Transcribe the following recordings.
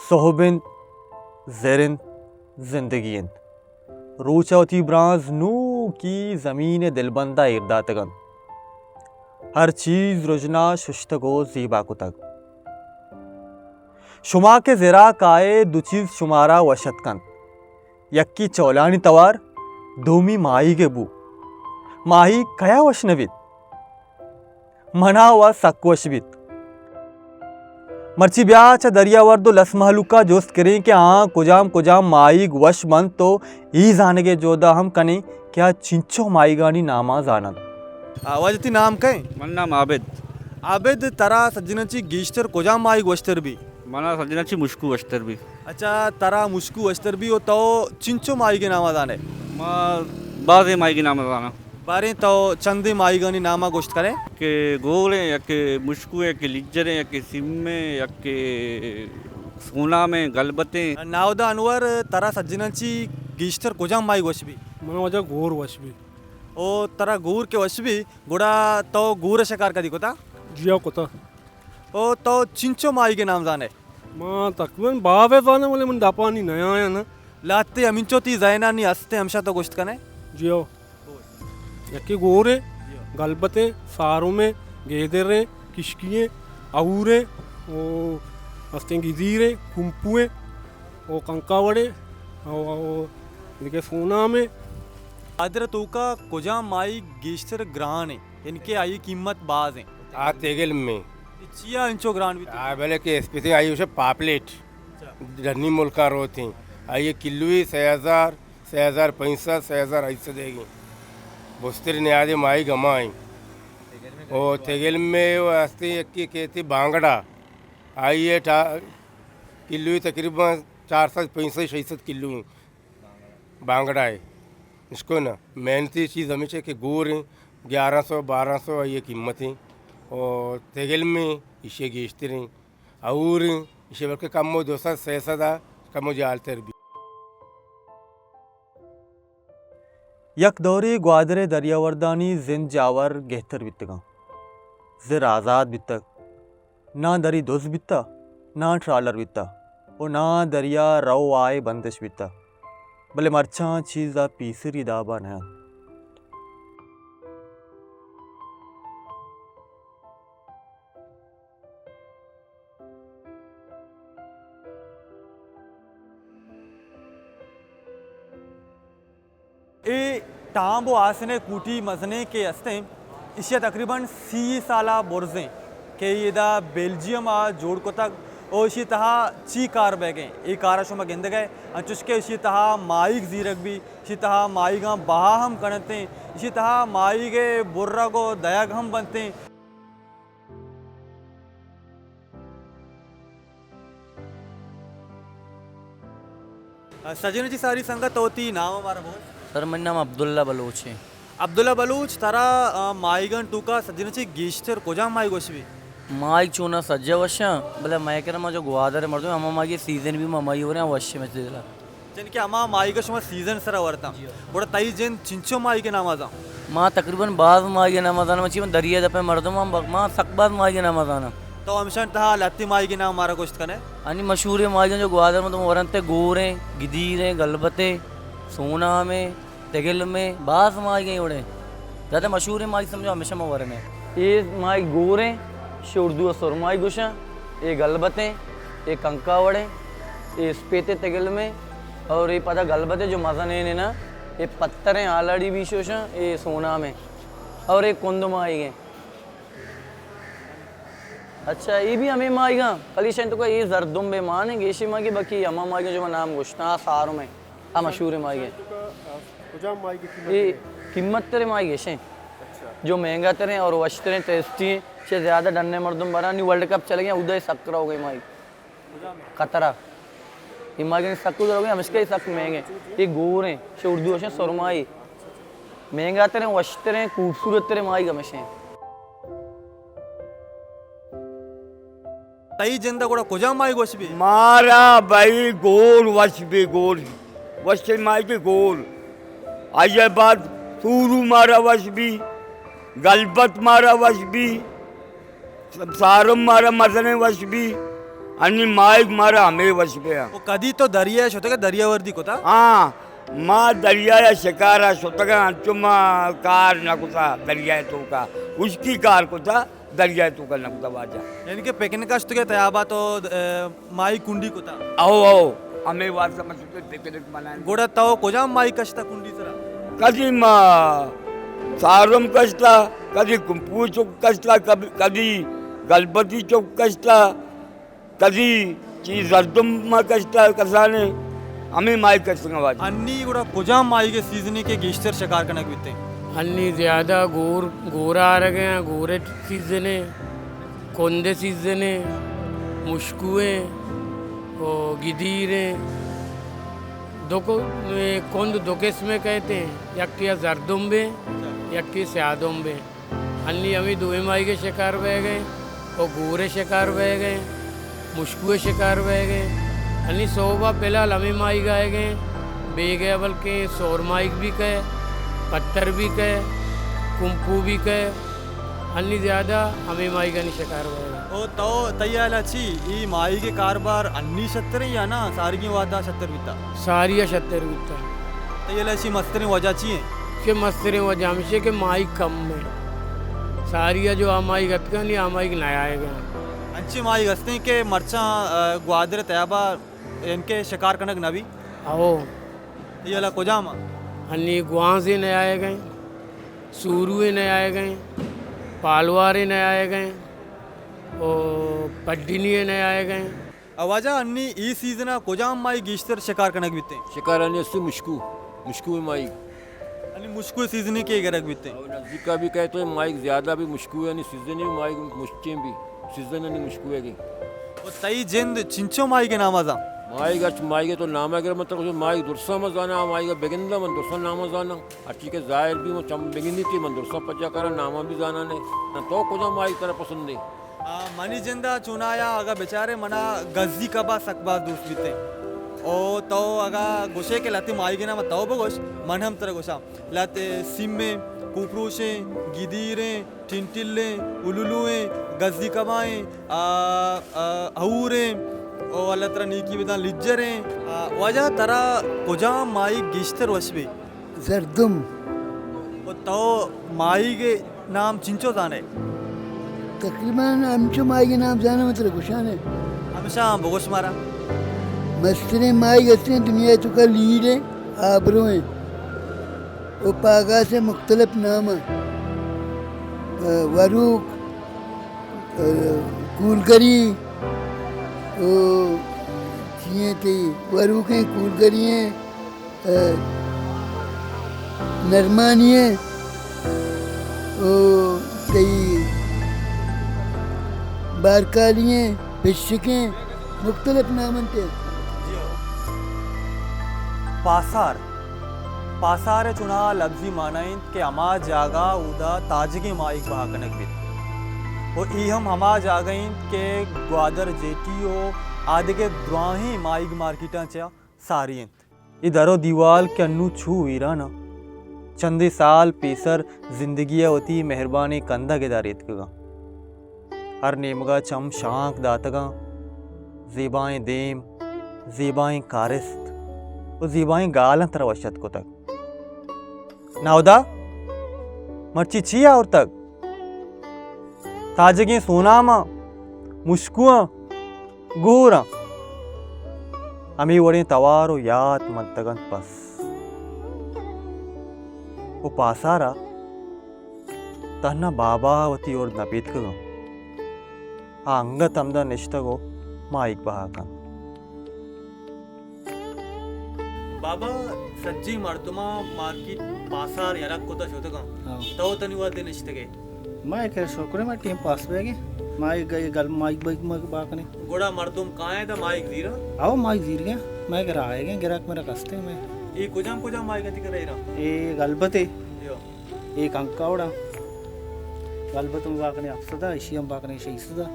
سہب انت، زر انت، زندگی انت۔ روچ ءَ وتی برانز نوکی زمین ءِ دلبند ءَ ایر داتگ انت۔ ہر چیز رژنا ششتگ ءُ زیبا کتگ۔ شما کہ زر ءَ کائے، دو چیز شمارا وش اتک انت۔ یکے چولانی توار، دومی ماہیگ ءِ بو۔ ماہیگ کیا وش نہ بیت؟ منا وَ سک وش بیت۔ مرچی بیا چہ دریاورد ءُ لس مہلوک ءَ جست کریں کہ آہاں کجام کجام ماہیگ وش بنت ءُ اے زانگ ءِ جہد ءَ ہم کنیں کہ آ چنچو ماہیگانی نام ءَ زان انت۔ آ، واجہ تئی نام کئے؟ من نام عابد۔ عابد، ترا سجناں چی گیشتر کجام ماہیگ وشتر بی؟ منا سجناں چی مشکو وشتر بی۔ اچھا، ترا مشکو وشتر بی ءُ تو چنچو ماہیگ ءِ نام ءَ زان ئے؟ ما بازیں ماہیگ ءِ نام ءَ زاناں۔ باریں تو چندیں ماہیگانی نام ءَ گوشت کن ئے؟ کہ گور ایں، یکے مشکو ایں، یکے لجر ایں، یکے سیم ایں، یکے سونام ایں، گلبت ایں۔ ناہدا انور، ترا سجناں چی گیشتر کجام ماہیگ وش بی؟ منا واجہ گور وش بی۔ او ترا گور کہ وش بی، گڑا تو گور ءِ شکار کدی کتا؟ جی ہاں، کتا۔ او تو چنچو ماہیگ ءِ نام زان ئے؟ ما تقریباً باز ءَ زاناں، بلے من دپانی نیایاں نا۔ لہتے ہمینچو تئی ذہن ءَ نی است ایں، ہمشاں تو گوشت کن ئے؟ جی ہو۔ یکے گور ایں، گلبت ایں، سارم ایں، گیدر ایں، کشکی ایں، اہور ایں، او ہستیں گزیر ایں، کمپو ایں، او کنکاوڑ ایں، او، او دگہ سونام ایں۔ گوادر ءِ توکا کجام ماہیگ گیشتر گران ایں، یعنی کہ آئی قیمت باز ایں؟ آ تیگل میں۔ اے چیا انچو گران بیت؟ آ بلے کہ اسپیتیں آئی گوشے پاپلیٹ۔ اچھا۔ ڈنی ملکاں روتیں۔ آئی کلوی سے ہزار، سے ہزار پنچ سد، سے ہزار ہشت سد ایگیں۔ بستر نیادے ماہیگ ہما ایں۔ او تیگل میں وہ ہستے یکی کہتے بانگڑا۔ آئی ٹا-، کلوی تقریباً چار سد، پنچ سد، شش سد کلو ایں۔ بانگڑا اے۔ اشکو نا، محنتی چیز ہمیش ایں کہ گور ایں، گیارہ سو، بارہ سو آئی قیمت ایں۔ او تیگل میں ایشی گیشتر ایں۔ اہور ایں، ایشی بلکہ کمو دو سد، سے سد آ، کمو جالتر بی۔ یک دورے گوادر ءِ دریاوردانی زند جاور گہتر بیتگاں۔ زر آزاد بیتگ۔ ناں دری دز بیتہ، ناں ٹرالر بیتہ، و ناں دریا رو آئے بندش بیتہ، بلے مرچاں چیز ء پیسری دابا نہ انت۔ اے ٹامب و آسن ء کوٹی مزنیں کہ استیں، ایشی ء تقریباً سی سال ء برزیں کہ ادا بیلجیم ء جوڑ کتگ و ایشی تہا چی کار بیگیں؟ اے کار ء شما گندگ ء انچوش کہ ایشی تہا ماہیگ زیرگ بی، ایشی تہا ماہیگاں بہا ہم کنتیں، ایشی تہا ماہیگ ء برگ و دئیگ ہم بنتیں۔ سجن جی، ساری سنگت، تو وتی نام ء مارا بگوش۔ سر، منی نام عبداللہ بلوچ ایں۔ عبداللہ بلوچ، ترا، آ، ماہیگان توکا سجن چی گیشتر کجام ماہیگ وش بی؟ ماہیگ چونا سجہ وشاں، بلے مئے کرا ما جو گوادر مردم، ہما ماہیگ سیزن بی ما ہمائی وریں، وش مئے دلا۔ جن کہ ہما ماہیگ شما سیزن سرا ورتاں۔ جی ہاں۔ گڑا تئی جند چنچو ماہیگ نام آزاں؟ ما تقریباً باز ماہیگ نام آزاں، ما چی من دریا دپے مردم ہم، ما سک باز ماہیگ نام آزاں۔ تو ہمشان تہا لہتے ماہیگ نام مارا گوشت کنے؟ انی مشہور ماہیگ جو گوادر مردم ورنتے گوریں، گدیریں، گلبتیں، سونامیں، تگل میں باز ماہیگ ایں وڑیں۔ زیادہ مشہور ماہیگ سمجھو ہمیشہ ما ورنے۔ اے ماہیگ گوریں، شے اردو ء سرمائی گوشاں، اے گلبتیں، اے کنکاوڑیں، اے اسپیتے تگل میں، اور اے پدا گلبتیں جو مزنیں نا، اے پتریں آلاڑی بھی شوشاں، اے سونامیں، اور اے کند ماہیگ ایں۔ اچھا، اے بھی ہمیں ماہیگاں، کلی شاید تو کا اے زردم بے مان ہیں، گیشے ماہیگ باقی ہما ماہیگ جو میں نام گوشتاں، آ ساروں میں، آ مشہور ماہیگ ہیں۔ کجام ماہیگ قیمت اے ترے؟ قیمت ترے ماہیگ ایشیں۔ اچھا۔ جو مہنگا تریں اور وشتریں، ٹیسٹی ہیں، چہ زیادہ ڈنے مردم برانی ورلڈ کپ چلے گئے، ادھر سکرا ہو گئے ماہیگ۔ قطرہ۔ اے ماہیگ سک ادھر ہو گئے، ہمشکا اے سک مہنگے۔ اے گوریں، چہ اردو اشیں سرمائی۔ مہنگا تریں، وشتریں، خوبصورت تریں ماہیگ ہمشیں۔ تئی جند ء گڑا کجام ماہیگ وش بی؟ مارا بھائی گور وش بی، گور وشیں ماہیگ گور۔ آئی ء بعد سورو مارا وش بی، گلبت مارا وش بی، سارم مارا مزنیں وش بی۔ انی ماہیگ مارا ہمے وش بیا۔ او کدی تو دریا شتگے، دریا وردی کتا؟ ہاں، ما دریا شکارا شتگاں، انچو ما کار نہ کتا دریا توکا، ہشکی کار کتا، دریا توکا نہ کتا واجہ۔ یعنی کہ پکنک ءَ شتگے تیابا تو، اے، ماہیگ کنڈی کتا؟ او، او، ہمے واسطہ ما شتگے پکنک منائیں۔ گڑا تو کجام ماہیگ کشتا کنڈی سرا؟ کدی ما سارم کشتا، کدی کمپو چک کشتا، کبھی، کدی گلبتی چک کشتا، کدی چی زردم ما کشتا کسانے، ہمے ماہیگ کشتگاں واجہ۔ انی گڑا کجام ماہیگ سیزنے کہ گیشتر شکار کنگ بیتے؟ انی زیادہ گور، گورا آرگے، گورے سیزنے، کندے سیزنے، مشکوے، او گدیرے۔ دو کو-، اے کند دو قسمے کہتے ہیں، یکے زردمبے، یکے سیادمبے۔ انی ہمے دوئیں ماہیگ ءِ شکار بئیگ ءَ، او گور ءِ شکار بئیگ ءَ، مشکو ءِ شکار بئیگ ءَ۔ انی سہب ءَ فی الحال ہمے ماہیگ آئیگ ءَ، بیگ ءَ بلکیں سور ماہیگ بھی کئے، پتر بھی کئے، کمپو بھی کئے۔ انی زیادہ ہمے ماہیگانی شکار بئیگ ءَ۔ او تو تئی ہیال ءَ چی؟ اے ماہیگ ءِ کاروبار انی شتریں یا نا ساریگیں وہد ءَ شتر بیتا؟ ساری ءَ شتر بیتا۔ تئی ہیال ءَ چی مستریں وجہ چی انت؟ چہ مستریں وجہ ہمیش انت کہ ماہیگ کم انت۔ ساری ءَ جو آ ماہیگ اتکگ انت، آ ماہیگ نیائیگ انت۔ انچیں ماہیگ ہستیں کہ مرچاں، آ، گوادر ءِ تیاب ءَ انکہ شکار کنگ نہ بی؟ ہئو۔ تئی ہیال ءَ کجام انت؟ انی گوانزے نیائیگ انت، سوروے نیائیگ انت، پالوارے نیائیگ انت، او پڈنی نیائیگ انت۔ واجہ، انی اے سیزن ءَ کجام ماہیگ گیشتر شکار کنگ بیتیں؟ شکار انی است مشکو، مشکو ماہیگ۔ انی مشکو سیزن ءَ کہ گرگ بیتیں؟ او نزدیک ءَ بھی کئے تو ماہیگ زیادہ بھی مشکو انی سیزن ءَ ماہیگ مشچیں بھی سیزن انی مشکو ءِ۔ او تئی جند چنچو ماہیگ ءِ نام ءَ زان؟ ماہیگ اچ ماہیگ ءِ تو نام ءَ گر من ترا ماہیگ درساں من زاناں، ماہیگ ءِ بگنداں من درساں نام ءَ زاناں۔ ہرچی کہ ظاہر بھی من چم بگندی تی من درساں پجا کراں نام ءَ بھی زاناں نے۔ تو کجا ماہیگ ترا پسند ہے؟ آ، منی جند ءَ چونایا اگاں بچارے منا گزی کباب سک باز دوست بیتیں۔ او تو اگاں گوشے کہ لہتے ماہیگ ءِ نام تو بگوش، من ہم ترا گوشاں۔ لہتے سیمیں، کوپروشیں، گدیریں، ٹنٹلیں، الولویں، گزی کبائیں، آ، آ، ہوریں، او اللہ ترا نیکی بداں لجریں۔ آ، واجہ ترا کجام ماہیگ گیشتر وش بی؟ زردم۔ و تو ماہیگ ءِ نام چنچو زانئے؟ تقریباً ہمچو ماہیگ ءِ نام زاناں من ترا گوشاں نے۔ ہمیشاں بگوش مارا۔ مستریں ماہیگ ہستیں دنیا ءِ توکا لیڑ ءِ، آبرو ءِ۔ و پاگاس ءِ مختلف نام ءَ۔ وروک، کولگری، او چی ایں تئی وروکیں کولگری ایں، اے، نرمانی ایں، او تئی بارکالی ایں، پشک ایں، مختلف نام انت۔ پاسار، پاسار ءِ چوناہا لبزی معنی انت کہ ہما جاگہ اودا تاجگیں ماہیگ بہا کنگ بیت۔ و اے ہم ہما جاگہ انت کہ گوادر جیٹی و آدگہ دراہیں ماہیگ مارکیٹاں چہ ساری انت۔ اے در و دیوال کہ انوں چو ویران انت، چندے سال پیسر زندگی ءَ وتی مہربانیں کندگ ادا ریتکگ انت۔ ہر نیمگ ءَ چم شانک داتگ انت، زیبائیں دیم، زیبائیں کارست و زیبائیں گالاں ترا وش اتک کتگ۔ ناودا، مرچی چی آورتگ؟ تاجگیں سوناماں، مشکواں، گوراں، ہمے وڑیں توار و یات منتگ انت بس۔ و پاسارا تہنا بابا وتی ارد نہ پیتکگ انت۔ آ انگت ہمدا نشتگ و ماہیگ بہا کنت۔ بابا، سجیں مردماں مارکیٹ پاسار یلہ کتہ شتگاں۔ ہاں۔ تو تنی وھدے نشتگے؟ ما یک شکر ما ٹیم پاس بیگے۔ ما یک گل ماہیگ بہا کنیں۔ گڑا مردم کائیں تا ماہیگ زیراں؟ او ماہیگ زیرگے۔ ما یک رائگے گراک میرا کستے میں۔ اے کجام کجام ماہیگ انت کہ رہیراں؟ اے گلبتے۔ یو۔ اے کنکاوڑا۔ گلبت ہم بہا کنیں ہپت سد ءَ، اشی ہم بہا کنیں شش سد ءَ۔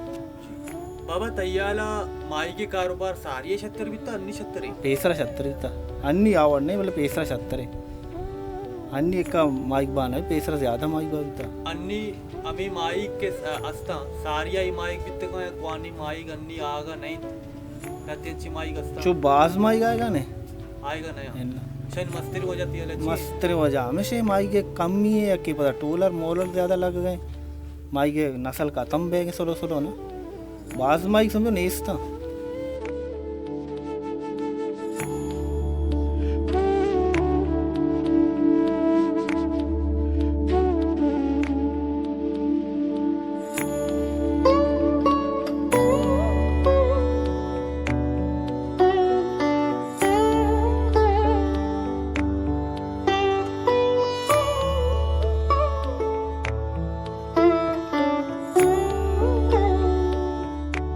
بابا، تئی ہیال ءَ ماہیگ ءِ کاروبار ساری ءَ شتر بیتا، انی شترے؟ پیسرا شتر بیتا۔ انی آ وڑ نہیں، بلے پیسرا شترے۔ انی ایکا ماہیگ بہا نہ، پیسرا زیادہ ماہیگ بہا بیتا۔ انی ہمے ماہیگ کہ س-، استاں، ساری آئی ماہیگ بیتگاں، یا کوانی ماہیگ انی آگا نہ انت؟ نہ تینچی ماہیگ استاں؟ چو باز ماہیگ آئیگا نہ؟ آئیگا نہ؟ الا۔ شاید مستر وجہ تیلا چی؟ مستر وجہ ہمیشہ ماہیگ کمی ہے، یا کہ پدا ٹولر مولر زیادہ لگ گئے، ماہیگ نسل ختم بے گئے سلو سلو نا۔ باز ماہیگ سمجھو نیستاں۔